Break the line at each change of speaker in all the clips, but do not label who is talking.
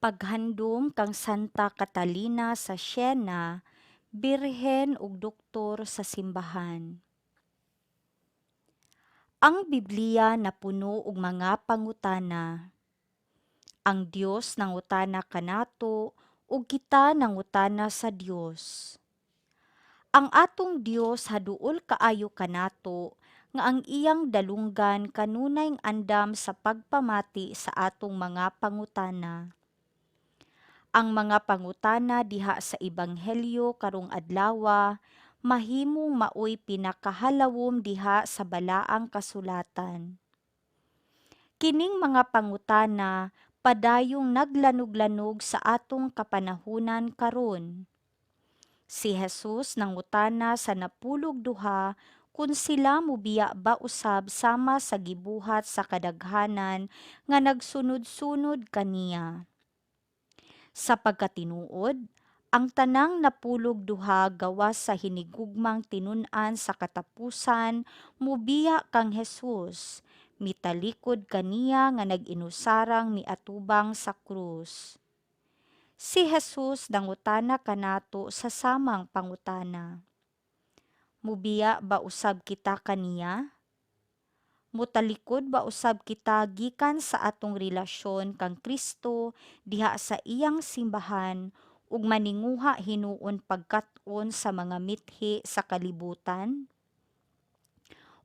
Paghandom kang Santa Catalina sa Siena, birhen ug doktor sa simbahan. Ang Biblia napuno og mga pangutana. Ang Dios nangutana kanato ug kita nangutana sa Dios. Ang atong Dios haduol kaayo kanato nga ang iyang dalunggan kanunayng andam sa pagpamati sa atong mga pangutana. Ang mga pangutana diha sa Ebanghelyo karong adlawa mahimong maoy pinakahalawom diha sa Balaang Kasulatan. Kining mga pangutana padayong naglanog-lanog sa atong kapanahunan karon. Si Jesus nangutana sa 12 kung sila mobiya ba usab sama sa gibuhat sa kadaghanan nga nagsunod-sunod kaniya. Sa pagkatinuod, ang tanang 12 gawas sa hinigugmang tinun-an sa katapusan mobiya kang Jesus, mitalikod kaniya nga nag-inusarang miatubang sa krus. Si Jesus nangutana kanato sa samang pangutana. Mobiya ba usab kita kaniya? Motalikod ba usab kita gikan sa atong relasyon kang Kristo diha sa iyang simbahan ug maninguha hinuon pagkat-on sa mga mithi sa kalibutan?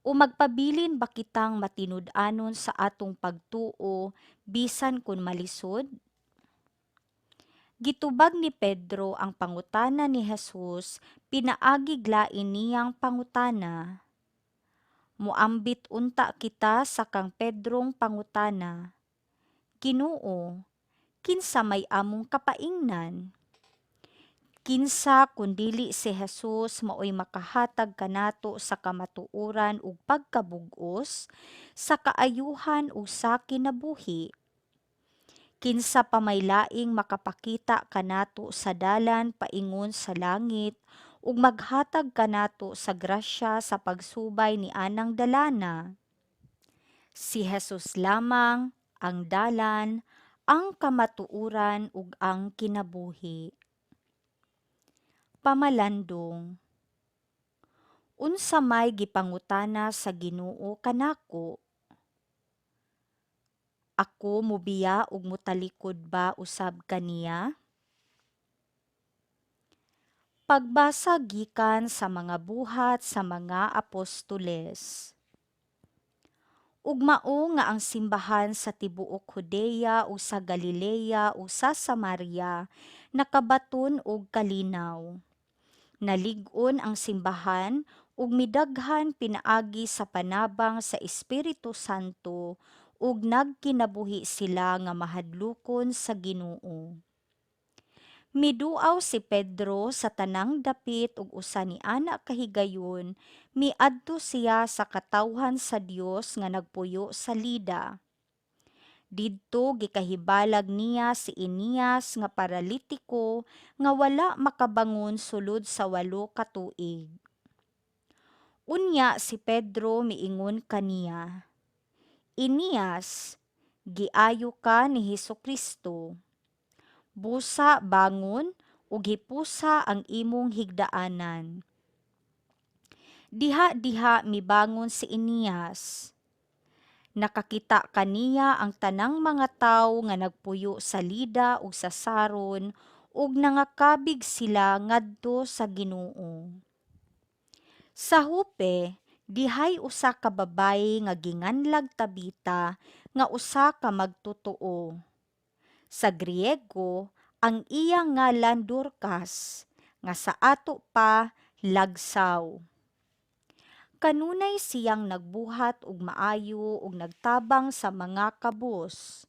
O magpabilin ba kitang matinud-anon sa atong pagtuo bisan kun malisod? Gitubag ni Pedro ang pangutana ni Jesus pinaagig lain niyang pangutana. Moambit unta kita sa kang Pedrong pangutana. Ginoo, kinsa may among kapaingnan? Kinsa kun dili si Jesus maoy makahatag kanato sa kamatuoran ug pagkabug-os, sa kaayuhan ug sa kinabuhi? Kinsa pa may laing makapakita kanato sa dalan paingon sa langit ug maghatag kanato sa grasya sa pagsubay ni anang dalana? Si Jesus lamang ang dalan, ang kamatuoran ug ang kinabuhi. Pamalandong. Unsa may gipangutana sa Ginoo kanako? Ako mobiya ug motalikod ba usab kaniya? Pagbasa gikan sa mga Buhat sa mga Apostoles. Ug mao nga ang simbahan sa tibuok Judea ug sa Galilea ug sa Samaria nakabaton og kalinaw. Nalig-on ang simbahan ug midaghan pinaagi sa panabang sa Espiritu Santo ug nagkinabuhi sila nga mahadlokon sa Ginoo. Miduaw si Pedro sa tanang dapit ug usa ni ana ka higayon miadto siya sa katawhan sa Dios nga nagpuyo sa Lida. Didto gikahibalag niya si Eneas nga paralitiko nga wala makabangon sulod sa 8 ka tuig. Unya si Pedro miingon kaniya, "Eneas, giayo ka ni Hesukristo. Busa bangon ug hipusa ang imong higdaanan." Diha-diha mibangon si Eneas. Nakakita kaniya ang tanang mga tawo nga nagpuyo sa Lida ug sa Saron ug nangakabig sila ngadto sa Ginoo. Sa Jope, dihay usa ka babayi nga ginganlag Tabita nga usa ka magtotoo. Sa Griego, ang iyang ngalan Dorcas, nga sa ato pa lagsaw. Kanunay siyang nagbuhat og maayo ug nagtabang sa mga kabus.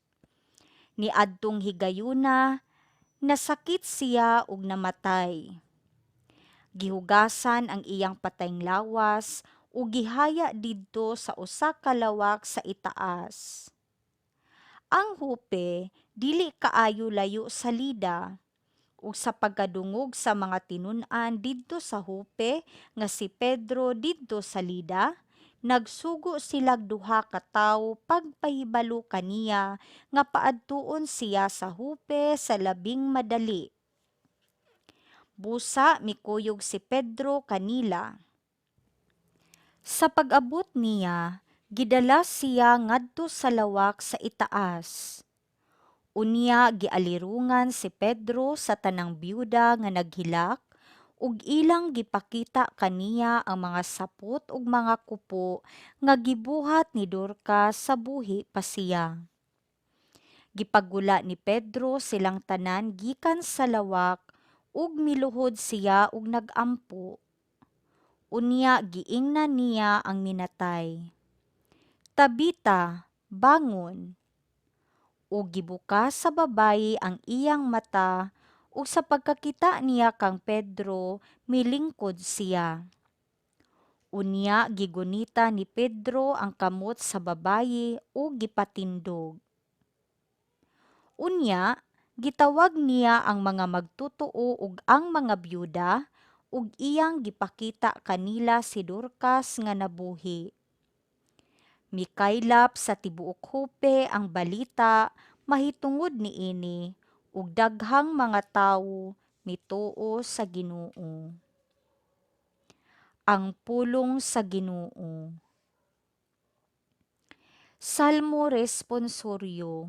Niadtong higayuna, nasakit siya ug namatay. Gihugasan ang iyang patayng lawas ug gihaya didto sa usa ka lawak sa itaas. Ang Jope dili kaayo layo sa Lida, ug sa pagkadungog sa mga tinun-an didto sa Jope nga si Pedro didto sa Lida, nagsugo silag duha ka tawo pagpahibalo kaniya nga paadtuon siya sa Jope sa labing madali. Busa mikuyog si Pedro kanila. Sa pag-abot niya, gidala siya ngadto sa lawak sa itaas. Unya gialirungan si Pedro sa tanang byuda nga naghilak ug ilang gipakita kaniya ang mga sapot ug mga kupo nga gibuhat ni Dorcas sa buhi pa siya. Gipagula ni Pedro silang tanan gikan sa lawak ug miluhod siya ug nag-ampo. Unya giingnan niya ang minatay, "Tabita, bangon." Ug gibukas sa babayi ang iyang mata ug sa pagkakita niya kang Pedro, milingkod siya. Unya gigunita ni Pedro ang kamot sa babayi ug gipatindog. Unya gitawag niya ang mga magtotoo ug ang mga byuda ug iyang gipakita kanila si Dorcas nga nabuhi. Mikaylap sa tibuok Jope ang balita mahitungod niini ug daghang mga tawo mituo sa Ginoo. Ang pulong sa Ginoo. Salmo responsoryo.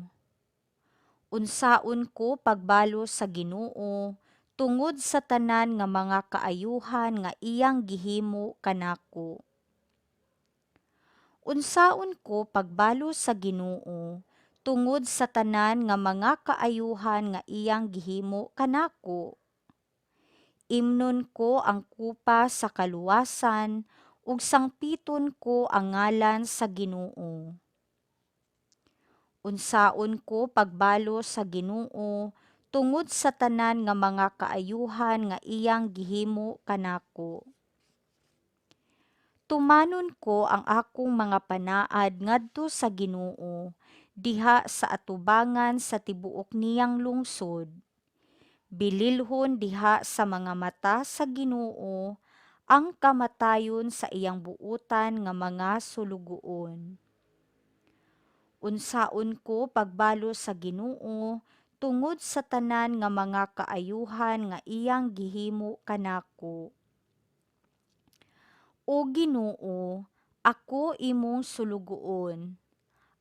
Unsaon ko pagbalos sa Ginoo tungod sa tanan nga mga kaayuhan nga iyang gihimo kanako. Unsaon ko pagbalos sa Ginoo tungod sa tanan nga mga kaayuhan nga iyang gihimo kanako? Imnon ko ang kupa sa kaluwasan ug sangpiton ko ang ngalan sa Ginoo. Unsaon ko pagbalos sa Ginoo tungod sa tanan nga mga kaayuhan nga iyang gihimo kanako? Tumanon ko ang akong mga panaad ngadto sa Ginoo diha sa atubangan sa tibuok niyang lungsod. Bililhon diha sa mga mata sa Ginoo ang kamatayon sa iyang buotan nga mga sulugoon. Unsaon ko pagbalos sa Ginoo tungod sa tanan nga mga kaayuhan nga iyang gihimo kanako? O Ginoo, ako imong sulugoon.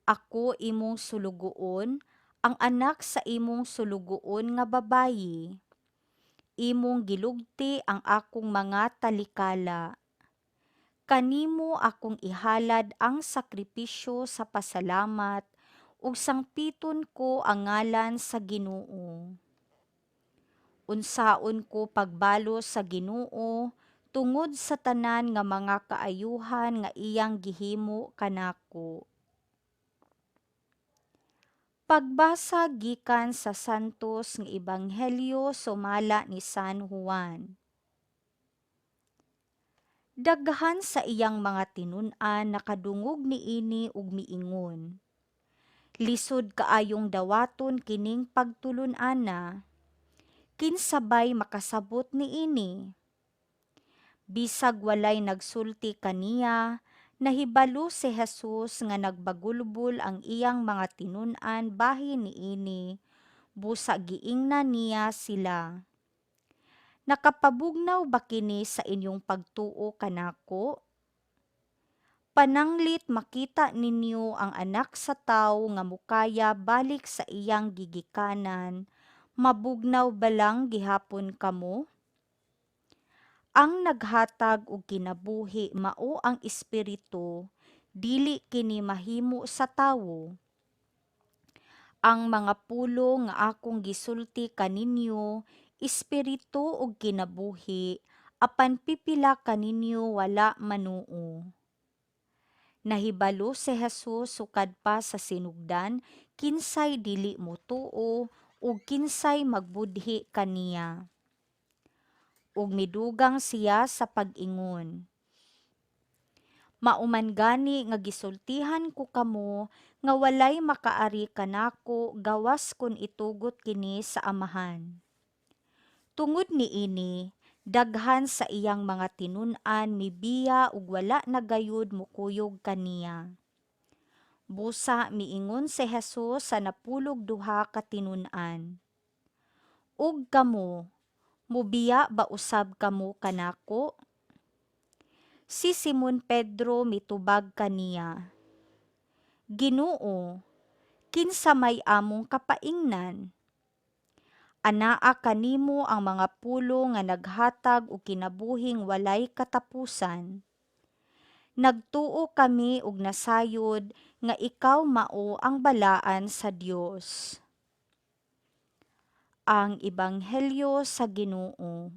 Ako imong sulugoon, ang anak sa imong sulugoon nga babayi. Imong gilugti ang akong mga talikala. Kanimo akong ihalad ang sakripisyo sa pasalamat ug sangpiton ko ang ngalan sa Ginoo. Unsaon ko pagbalos sa Ginoo tungod sa tanan nga mga kaayuhan nga iyang gihimo kanako? Pagbasa gikan sa Santos nga Ebanghelyo sumala ni San Juan. Daghan sa iyang mga tinun-an nakadungog niini ug miingon, "Lisod kaayong dawaton kining pagtulon-ana. Kinsa bay makasabot niini?" Bisag walay nagsulti kaniya, nahibalo si Jesus nga nagbagulbol ang iyang mga tinun-an bahin niini, busa giingnan niya sila, "Nakapabugnaw ba kini sa inyong pagtuo kanako? Pananglit makita ninyo ang Anak sa Tawo nga mokaya balik sa iyang gigikanan, mabugnaw ba lang gihapon kamo? Ang naghatag og kinabuhi mao ang Espiritu, dili kini mahimo sa tawo. Ang mga pulong nga akong gisulti kaninyo espiritu ug kinabuhi, apan pipila kaninyo wala manuo." Nahibalo si Jesus sukad pa sa sinugdan kinsay dili motuo ug kinsay magbudhi kaniya. Ug midugang siya sa pag-ingon, "Mao man gani nga gisultihan ko kamo nga walay makaari kanako gawas kon itugot kini sa Amahan." Tungod niini, Daghan sa iyang mga tinun-an mibiya ug wala na gayud mokuyog kaniya. Busa miingon si Jesus sa 12 ka tinun-an, "Ug kamo, mobiya ba usab kamo kanako?" Si Simon Pedro mitubag kaniya, "Ginoo, kinsa may among kapaingnan? Anaa kanimo ang mga pulong nga naghatag og kinabuhing walay katapusan. Nagtuo kami ug nasayod nga ikaw mao ang Balaan sa Dios." Ang Ebanghelyo sa Ginoo.